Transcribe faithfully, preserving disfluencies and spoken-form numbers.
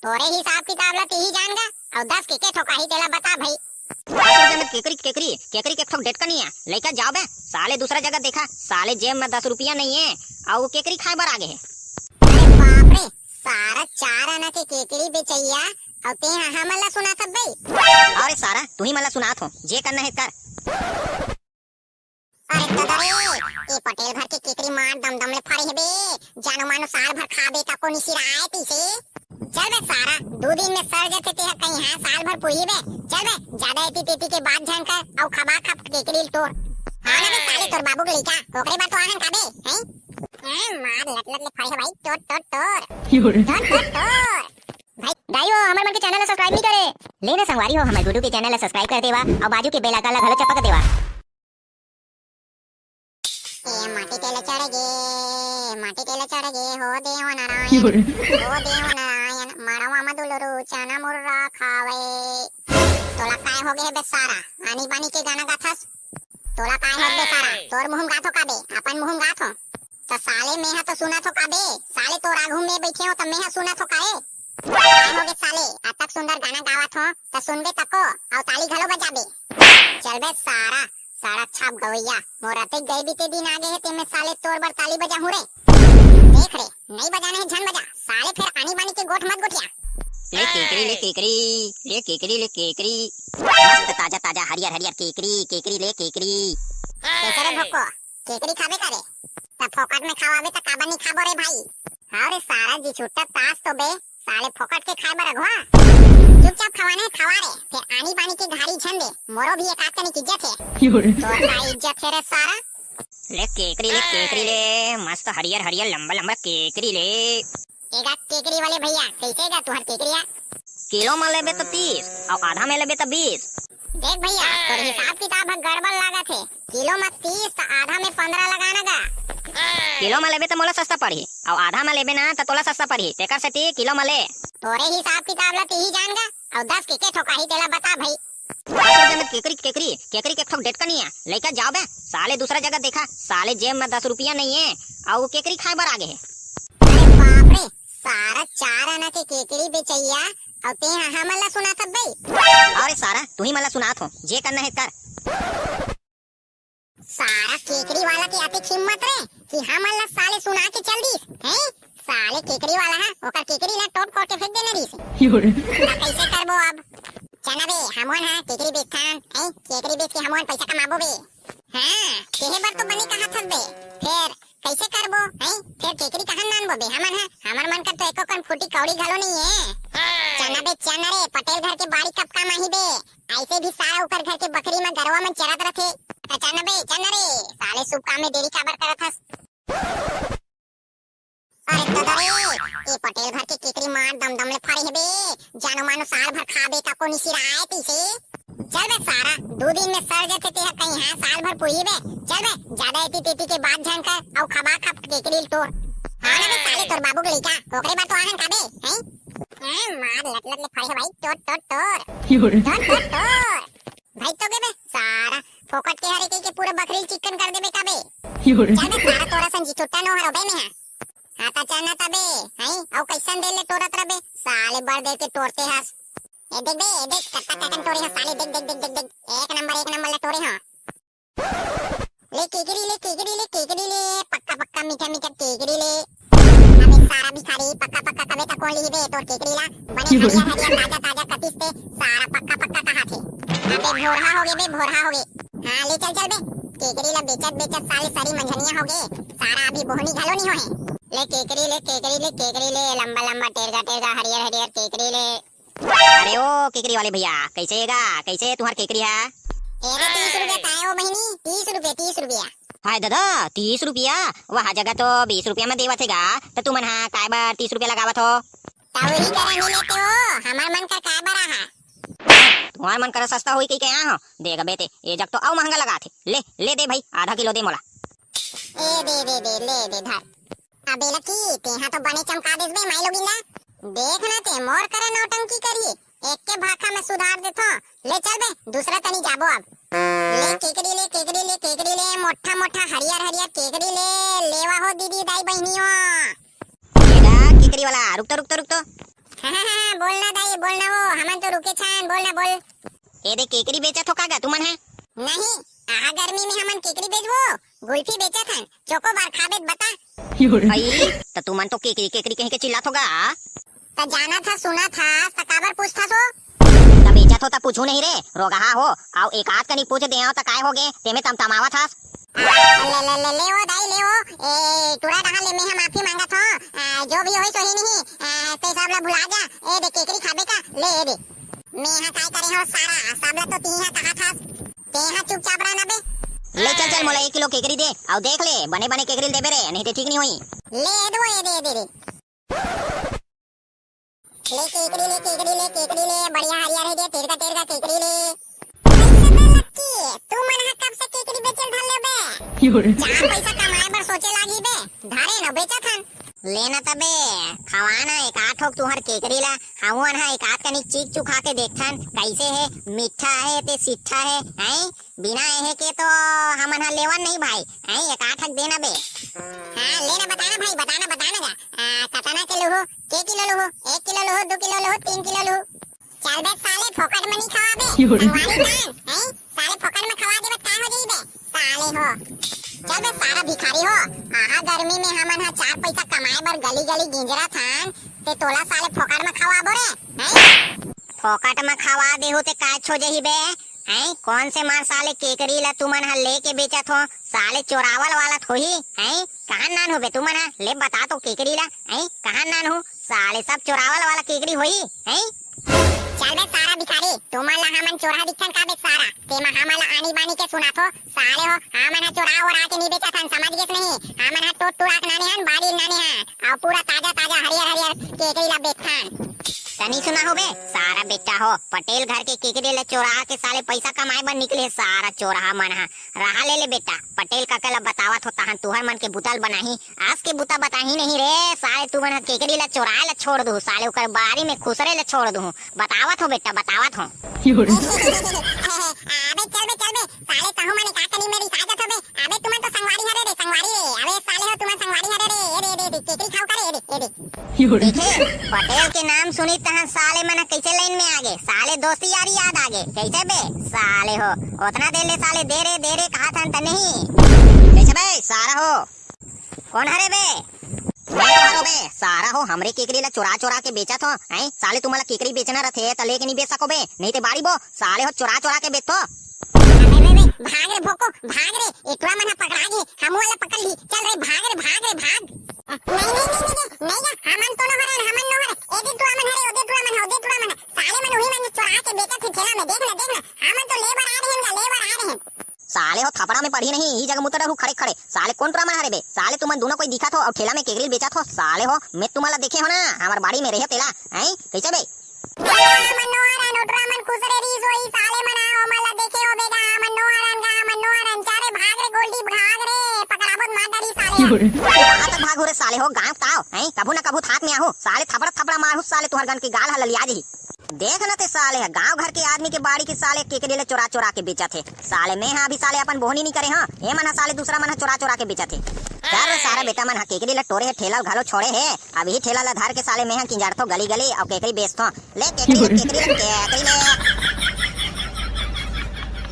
तोरे हिसाब किताब ला तिही जान गा, अउ दस के के ठोकाही तेला बता भई। दस रुपया में केकरी, केकरी, केकरी के ठोक डेटका नहीं है। लइका जाओ बे, साले दूसरा जगह देखा, साले जेब में दस रुपया नहीं है, अउ वो केकरी खाए बर आगे है। अरे बाप रे, सारा चार आना के केकरी बेचैया, अउ ते हा हमन ला सुनात हस बे। अरे सारा, तुही मन ला सुनात हो, जे करना है कर। अरे तो दरे, ए पटेल घर के केकरी मार दम दम ले फरे हे बे। जानो मानो साल भर खाबे त कोनी सिराए तइसे। चल बे सारा, दू दिन में सर जथे ते ह कहीं, हाँ, साल भर पुरही बे। चल बे, जादा एती तेती के बात झन कर, अउ खबा खप केकरी ल तोर। हाँ ना बे साले, तोर बाबू के लइका, ओकरे बर तो आहन का बे, हैं? हैं, मार लट लट ले फरे हे भाई, तोर, तोर, तोर। योरे। तोर, तोर, तोर। भाई, दाई हो, हमर मन के चैनल ला सब्सक्राइब नहीं करे। ले ना संगवारी हो, हमर गुड्डू के चैनल ला सब्सक्राइब कर देवा, अउ बाजू के बेल आइकन ला घलो चपक देवा। ए माटी तेला चढ़ गे, माटी तेला चढ़ गे, हो देव नारायण, योरे। हो देव नारायण, मड़वा म दुलरू चना मुर्रा खावे। तोला काय हो गे हे बे सारा, आनी बानी के गाना गाथस? तोला काय हो गे बे सारा, तोर मुंह म गाथो का बे, अपन मुंह म गाथो। त साले मेहा तो सुनत हो का बे, साले तोर आघू में बइठे हो त मेहा सुनत हो का ए? काय हो गे साले, अतक सुंदर गाना गावत हो, त सुनबे तको, अउ ताली घलो बजाबे। चल बे सारा, सारा छाप गवैया, मोर अतेक गए बीते दिन आगे हे, तेमे साले तोर बर ताली बजाहूं रे। देख रे, नहीं बजाना हे झन बजा, साले फेर आनी बानी के गोठ मत गोठिया। ले केकरी, ले केकरी, ले केकरी, ले केकरी। मस्त ताजा ताजा हरियर हरियर केकरी, केकरी ले केकरी। कैसे रे भोको, केकरी खाबे का रे? त फोकट में खवाबे त काबर नहीं खाबो रे भाई? हाँ रे सारा जी, छुट्टा तास तो बे, साले फोकट के खाए बर अघवा। चुपचाप खवाने खवा रे, फेर आनी बानी के घारी झन दे, मोरो भी एकाध कनिक इज्जत हे। योरे। तोर का इज्जत हे रे सारा? ले केकरी ले, केकरी ले, मस्त हरियर हरियर लंबा लंबा केकरी ले। एगा केकरी वाले भैया, कैसे गा तुहर केकरिया? किलो में लेबे त तीस, अउ आधा में लेबे त बीस। देख भैया, तोर हिसाब किताब ह गड़बड़ लागत हे। किलो म तीस त आधा में पंद्रह लगाना गा। किलो म लेबे त मोला सस्ता पड़ही, अउ आधा म लेबे ना त तोला सस्ता पड़ही, तेकर सेती किलो म ले। तोरे हिसाब किताब ला तिही जान गा, अउ दस के के ठोकाही तेला बता भई। दस रुपया में केकरी, केकरी, केकरी के ठोक डेटका नहीं है, लइका जाओ बे, साले दूसरा जगह देखा, साले जेब में दस रुपया नहीं है, अउ केकरी खाए बर आगे है। अरे बाप रे, सारा चार आना के केकरी बेचैया, अउ ते हा हमन ला सुनात हस बे। अरे सारा, तुही मन ला सुनात हो, जे करना है कर। सारा केकरी वाला के अतेक हिम्मत रे कि हमन ला साले सुना के चल दिस, हैं? साले केकरी वाला हा ओकर केकरी ला टोट फोड़ के फेंक देने रहिस। योरे। त कैसे करबो अब? चना बे, हमन हा केकरी बेचथन, हैं? केकरी बेच के हमन पैसा कमाबो बे। हाँ, तेहे बर तो बने कहा थस बे। फेर कैसे करबो, हैं? फेर केकरी कहाँ नानबो बे हमन हा? हमर मन कर तो एको कन फूटी कौड़ी घलो नहीं है। चना बे, चना रे, पटेल घर के बाड़ी कब काम आही बे? ऐसे भी सारा ओकर घर के बकरी म गरवा मन चरत रथे। त चना बे, चना रे, साले शुभ काम में देरी काबर करत हस? अरे ददा रे, ए पटेल घर के केकरी मार दम दम ले फरे हे बे। जानो मानो साल भर खाबे त कोनी सिराए तइसे। चल बे सारा, दू दिन में सर जथे ते ह कहीं, हाँ, साल भर पुरही बे। चल बे, जादा एती तेती के बात झन कर, अउ खबा खप केकरी ल तोर। हाँ ना बे साले, तोर बाबू के लइका, ओकरे बर तो आहन का बे, हैं? हैं, मार लट लट ले फरे हे भाई, तोर, तोर, तोर। योरे। तोर, तोर, तोर। भाई तो गे बे, सारा फोकट के हरे कहिके पूरा बकरी ल चिक्कन कर देबे का बे? योरे। चल बे सारा, तोरा सन जी छुट्टा नो हरो बे मेहा। हाँ, त चल ना तबे, हैं? अउ कैसन देर ले टोरत रबे? साले बड़ देर के टोरते हस। ए देख बे, ए देख, कत्ता ककन टोरे हस साले, देख, देख, देख, देख, देख। एक नंबर, एक नंबर ले टोरे हस। ले केकरी ले, केकरी ले, केकरी ले, पक्का, पक्का, मीठा, मीठा केकरी ले। अबे सारा भिखारी, पक्का, पक्का, तबे त कोन लिही बे तोर केकरी ला? बने हरियर, हरियर, ताजा, ताजा कतिस ते, सारा पक्का, पक्का कहा थे। अबे भोरहा हो गे बे, भोरहा हो गे। हाँ, ले चल, चल बे। केकरी ला बेचत, बेचत साले सरी मंझनिया हो गे। सारा अभी बोहनी घलो नहीं होहे। ले केकरी ले, केकरी ले, केकरी ले, लंबा लंबा, टेरगा टेरगा, हरियर हरियर केकरी ले। अरे ओ केकरी वाले भैया, कैसे हे गा? कैसे हे तुहर केकरी हा? ए दे तीस रुपया ताए ओ बहिनी, तीस रुपया, तीस रुपया। हाय दादा, तीस रुपया? वहा जगह तो बीस रुपया में देवत हे गा, त तुमन हा काय बर तीस रुपया लगावत हो? त वही करा नहीं लेते हो, हमार मन का काय बर आहा? तुहर मन करा सस्ता होई कहिके आए हो? देख बे ते, ए जग तो अउ महंगा लगाथे। ले, ले दे भाई, आधा किलो दे मोला। ए दे, दे, दे, ले दे, धर। अबे लकी, तेहा तो बने चमका देस बे माई लोगिन ला। देख ना ते, मोर करा नौटंकी करही, एक के भाखा में सुधार देथो। ले चल बे, दूसरा तनी जाबो अब। ले केकरी ले, केकरी ले, केकरी ले, मोठा मोठा हरियर हरियर केकरी ले, लेवा हो दीदी दाई बहिनियों। ए गा केकरी वाला, रुक तो, रुक तो, रुक तो। हाँ, हाँ, हाँ, बोल ना दाई, बोल ना वो, हमन तो रुकेच हन, बोल ना, बोल। ए दे, केकरी बेचत हो का गा तुमन ह? नहीं, आहा गर्मी में हमन केकरी बेचबो, गुल्फी बेचत हन, चोकोबार खाबे त बता। भाई, त तुमन तो केकरी, केकरी कहि के चिल्लात हो गा। त जानथस, सुनथस, त काबर पूछथस ओ? त बेचत हो त पूछहूं नहीं रे, रोगहा हो, अउ एक आध कनी पूछ देंव त काय होगे, तेमे तमतमावत हस। आ, ले, ले, ले, ले ओ दाई, ले ओ, ए, टूरा डहर ले मेंह माफी मांगत हों, आ, जो भी होइस होही नहीं, आ, ते सब ला भुला जा, ए दे केकरी खाबे का, ले ए दे। मेंह काय करे हों सारा, सब ला तो तिहीं ह कहत हस, तेंह चुपचाप रह ना बे। ले चल, चल, मोला एक किलो केकरी दे, अउ देख ले, बने, बने केकरी ल देबे रे, नहीं ते ठीक नहीं होही। ले ए दे ओ, ए दे, ए दे, ए दे। ले केकरी ले, केकरी ले, केकरी ले, बढ़िया हरियर हे दे, टेरका टेरका केकरी ले। अइसे बे लक्की, तुमन ह कब से केकरी बेचे ल धर ले बे? चार पैसा कमाए बर सोचे लागी बे, धरे न बेचत हन। ले न तबे, खवा न एक आठ ठोक तुंहर केकरी ला, हमन ह एक आध कनिक चीख चुखा के देखथन, कइसे हे, मीठा हे ते सिट्ठा हे, हैं? बिना एहे के तो हमन ह लेवन नहीं भाई, हैं? एक आठ ठक दे न बे। हाँ, ले न, बता न भाई, बता न, बता न गा। आ, कतना के लूहू? के किलो लूहू? एक किलो लूहू, दू किलो लूहू, तीन किलो लूहू? चल बे साले, फोकट में नहीं खवाबे। संगवारी तान, हैं? साले फोकट में खवा देबे, काय हो जाई बे? साले हो। चल बे सारा भिखारी हो। आहा गर्मी में हमन ह चार पैसा कमाए बर गली गली गिंजरत हन, ते तोला साले फोकट में खवाबो रे, हैं? फोकट में खवा देहू ते काय हो जाही बे? हैं? कौन से मार साले केकरी ला तुमन ह लेके बेचत हो? साले चोरावल वाला थोही, हैं? कहाँ नान हो बे तुमन ह? ले बता तो केकरी ला, हैं? कहाँ नान हो? साले सब चोरावल वाला केकरी होही, हैं? चल बे सारा भिखारी, तुमन ला हमन चोरहा दिखथन का बे सारा? तेमा हमन ला आनी बानी के सुनाथो, साले हो, हमन ह चोरा ओरा के नहीं बेचत हन, समझ गेस नहीं? हमन ह टोट टुरा के नाने हन, बाड़ी नाने हन, अउ पूरा ताजा ताजा हरियर हरियर केकरी ला बेचथन। तनी सुना हो बे, सारा बेटा हो, पटेल घर के केकरी ला चोरा के साले पैसा कमाए बर निकले हे सारा चोरहा मन ह। रहा ले ले बेटा, पटेल काका ला बतावत हो तहन तुहर मन के बुता ल बनाही, अस के बुता बताही नहीं रे, साले तुमन ह केकरी ला चोराए ला छोड़ दूहू, साले ओकर बारी में खुसरे ला छोड़ दूहू, बतावत हो बेटा, बतावत हो। अबे चल बे, चल बे, साले तहू मन का कनी मेरी साजत हो बे, अबे तुमन तो संगवारी हरे रे, संगवारी रे, अबे साले हो तुमन संगवारी हरे रे, ए दे, ए दे, ए दे, केकरी खाऊ का रे, ए दे, ए दे। देखे, पटेल के नाम सुनी तहां साले मन कइसे लाइन में आगे, साले दोस्ती यारी याद आगे, कइसे बे? साले हो, ओतना देर ले साले दे रे, दे रे, कहा था त नहीं। कइसे बे, सारा हो? कौन हरे बे? मैं तो हरो बे, सारा हो, हमरे केकरी ला चोरा चोरा के बेचत हो, हैं? साले तुम्हारा केकरी बेचना रथे, त लेके नहीं बेच सको बे, नहीं ते बाड़ी बो, साले हो, चोरा चोरा के बेचथो। अबे, बे, बे, भाग रे भोको, भाग रे, ए टुरा मन ह पकड़ा गे, हमू वाला पकड़ ली, चल रे, भाग रे, भाग रे, भाग। नहीं, नहीं, नहीं, नहीं, नहीं, नहीं, हमन तो नोहरन, हमन नोहर, ए दे टुरा मन हरे, ओ दे टुरा मन ह, ओ दे टुरा मन ह, साले मन उही मन चोरा के बेचत हे ठेला में, देख ना, देख ना, हमन तो लेबर आ रहे हैं, लेबर आ रहे हैं। साले हो थपड़ा में पड़ी नहीं, ई जगह मुतरा रू खड़े खड़े, साले कौन टुरा मन हरे बे, साले तुमन दोनों कोई दिखत हो अउ ठेला में केकरी बेचत हो, साले हो, मैं तुम्हारा देखे हो ना, हमार बाड़ी में रहे तेला, हैं, कैसे बे? हमन नोहर अन ओ टुरा मन खुसरे रहिस होही, साले मन आ, ओमन ला देखे होबे गा, हमन नोहर अन गा, हमन नोहर अन। चारे भाग रे गोल्डी, भाग रे, पकड़ाबो त मार डारी साले ह। कहाँ तक भागहू रे साले हो, गाँव ताव, हैं? कभू न कभू थात में आहू, साले थपड़ा थपड़ा मारहू साले तुहर गन के गाल ह ललिया जही। देख न ते साले ह, गाँव घर के आदमी के बाड़ी के साले केकरी ला चोरा चोरा के बेचत हे। साले मैं ह अभी साले अपन बोहनी नी करे हं, ए मन ह साले दूसरा मन ह चोरा चोरा के बेचत हे। कर रे सारा बेटा मन ह केकरी ला टोरे हे, ठेला घलो छोड़े हे, अभी ठेला ला धर के साले मैं ह किंजरथो गली गली अउ केकरी बेचथो। ले केकरी ले, केकरी ले, केकरी ले।